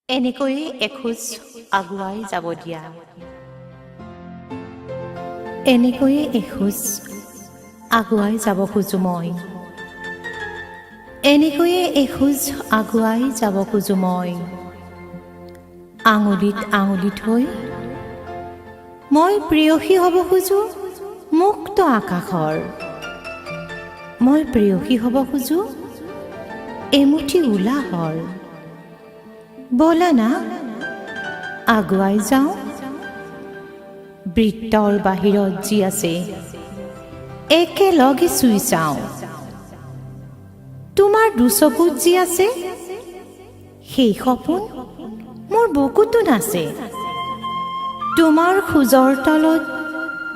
এনেকৈয়ে এখোজ আগুৱাই যাব দিয়া। এনেকৈয়ে এখোজ আগুৱাই যাব খোজো মই। এনেকৈয়ে এখোজ আগুৱাই যাব খোজো মই। আঙুলিত আঙুলি থৈ মই প্ৰেয়সী হ'ব খোজো মুক্ত আকাশৰ। মই প্ৰেয়সী হ'ব খোজো এমুঠি উলাহৰ। ব'লা না, আগুৱাই যাওঁ। বৃত্তৰ বাহিৰত যি আছে একেলগে চুই চাওঁ। তোমাৰ দুচকুত যি আছে সেই সপোন মোৰ বুকুতো নাচে। তোমাৰ খোজৰ তলত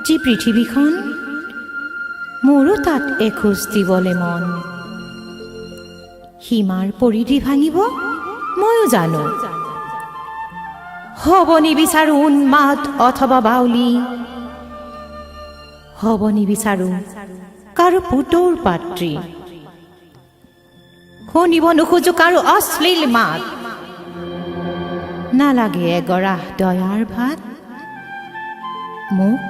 যি পৃথিৱীখন, মোৰো তাত এখোজ দিবলে মন। সীমাৰ পৰিধি ভাঙিব ময়ো জানো। হ'ব নিবিচাৰো উন্মাদ অথবা বাউলি। হ'ব নিবিচাৰো কাৰো পুতৌৰ পাত্ৰী। শুনিব নোখোজো কাৰো অশ্লীল মাত। নালাগে এগৰাহ দয়াৰ ভাত। মোক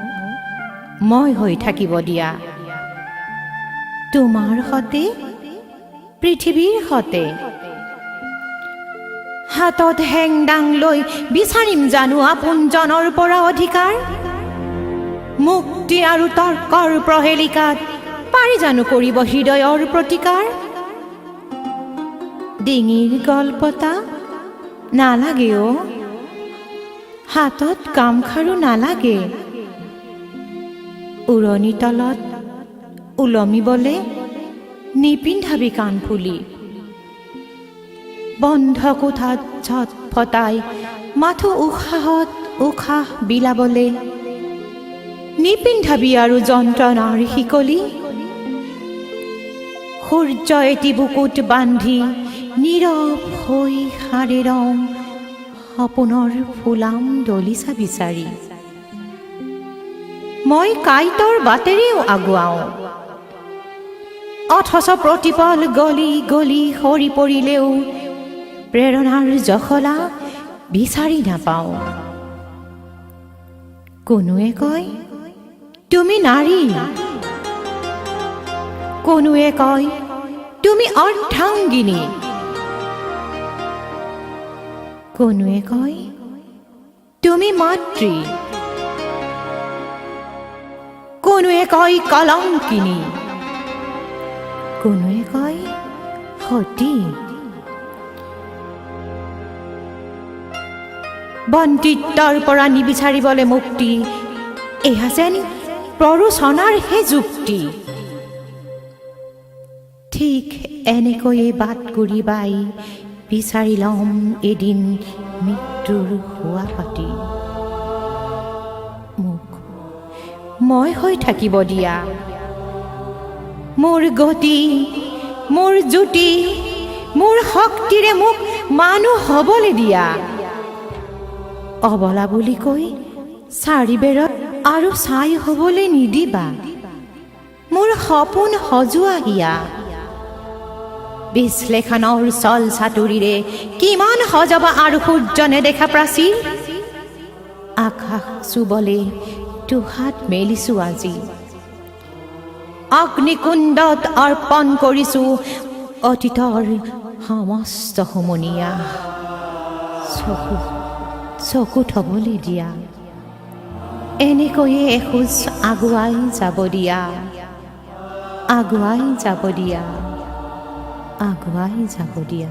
মই হৈ থাকিব দিয়া, তোমাৰ সতে, পৃথিৱীৰ সতে। হাতত হেংদাং লৈ বিচাৰিম জানো আপোনজনৰ পৰা অধিকাৰ? মুক্তি আৰু তৰ্কৰ প্ৰহেলিকাত পাৰি জানো কৰিব হৃদয়ৰ প্ৰতিকাৰ? ডিঙিৰ গলপতা নালাগে অ', হাতত গামখাৰু নালাগে। উৰণি তলত ওলমিবলে নিপিন্ধাবি কাণফুলি। বন্ধ কোঠাত ছট ফটাই মাথো উশাহত উশাহ বিলাবলে নিপিন্ধাবি আৰু যন্ত্ৰণাৰ শিকলি। সূৰ্য এটি বুকুত বান্ধি নীৰৱ হৈ সাৰে ৰওঁ সপোনৰ ফুলাম দলিচা বিচাৰি। মই কাঁইটৰ বাটেৰেও আগুৱাওঁ, অথচ প্ৰতিপল গলি গলি সৰি পৰিলেও প্ৰেৰণাৰ জখলা বিচাৰি নাপাওঁ। কোনোৱে কয়, তুমি নাৰী। কোনোৱে কয়, তুমি অৰ্ধাংগিনী। কোনোৱে কয়, তুমি মাতৃ। কোনোৱে কয়, কলংকিনী। কোনোৱে কয়, সতী। বন্দিত্বৰ পৰা নিবিচাৰিবলে মুক্তি, এয়া যেন প্ৰৰোচনাৰহে যুক্তি। ঠিক এনেকৈয়ে বাট কুৰি বাই বিচাৰি ল'ম এদিন মৃত্যুৰ শোৱাপাটী। মোক মই হৈ থাকিব দিয়া। মোৰ গতি, মোৰ জ্যোতি, মোৰ শক্তিৰে মোক মানুহ হ'বলৈ দিয়া। অবলা বুলি কৈ চাৰিবেৰত আৰু ছাই হ'বলৈ নিদিবা মোৰ সপোন সজোৱা হিয়া। বিশ্লেষণৰ চল চাতুৰিৰে কিমান সজাবা আৰু সূৰ্য নেদেখা প্ৰাচীৰ? আকাশ চুবলে দুহাত মেলিছো আজি। অগ্নিকুণ্ডত অৰ্পণ কৰিছো অতীতৰ সমস্ত হুমুনিয়াহ। চকু চকু থবলৈ দিয়া। এনেকৈয়ে এখোজ আগুৱাই যাব দিয়া, আগুৱাই যাব দিয়া, আগুৱাই যাব দিয়া।